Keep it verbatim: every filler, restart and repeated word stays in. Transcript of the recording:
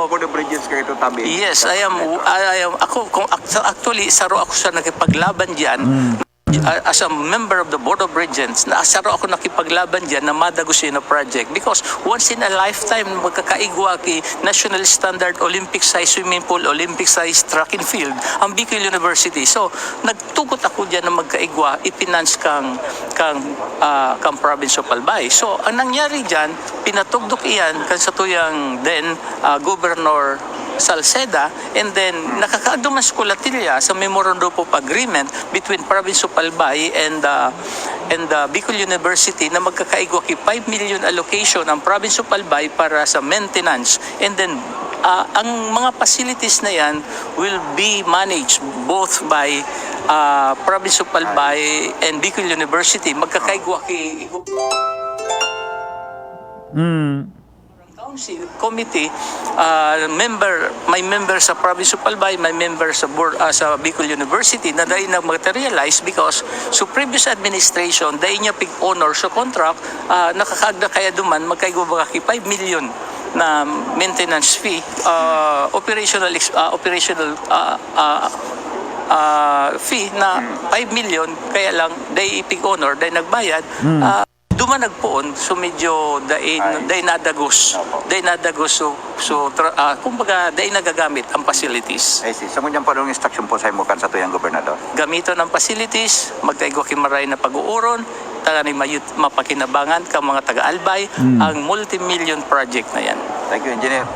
Board of Regents kayo ito, tabi. Yes, I am, I am, ako, kung act- actually, saro ako sa nakipaglaban dyan. Uh, as a member of the Board of Regents, na saro ako nakipaglaban dyan na madagos yun na project. Because once in a lifetime, magkakaigwa ki national standard Olympic size swimming pool, Olympic size track and field, ang Bicol University. So, nagtugot ako dyan na magkaigwa, ipinance kang, kang, ah, kang province of Albay. So, ang nangyari dyan, pinatugdok iyan kan satuyang then ah, Governor Salceda, and then nakakaagduman sa Kulatilla sa Memorandum of Agreement between Province of Albay and uh, and uh, Bicol University na magkakaigwa ki five million allocation ang Province of Albay para sa maintenance, and then uh, ang mga facilities na yan will be managed both by uh, Province of Albay and Bicol University. Magkakaigwa ki Mm. Council Committee, ah, member, may member sa Province of Albay, may member sa board, ah, sa Bicol University na dai na materialize because sa previous administration, dai niya pig-honor sa contract, ah, nakakaagda kaya duman, magkaigwa ba ki five million na maintenance fee, ah, operational ex- ah, operational ah, ah, ah, fee na five million, kaya lang dai pig-honor, dai nagbayad. Ah, duman nagpoon, so medyo dai, Ay. dai nadagos. Opo. Dai nadagos, so, so tra- ah, kumbaga, dai nagagamit ang facilities. I see. So, ngunyan pa rin instruction po sa imo kan satuyang gobernador? Gamiton ang facilities, magkaigwa ki maray na pag-uuron, tanganing mayut mapakinabangan kang mga taga-Albay ang multi-million project na yan. Thank you, Engineer.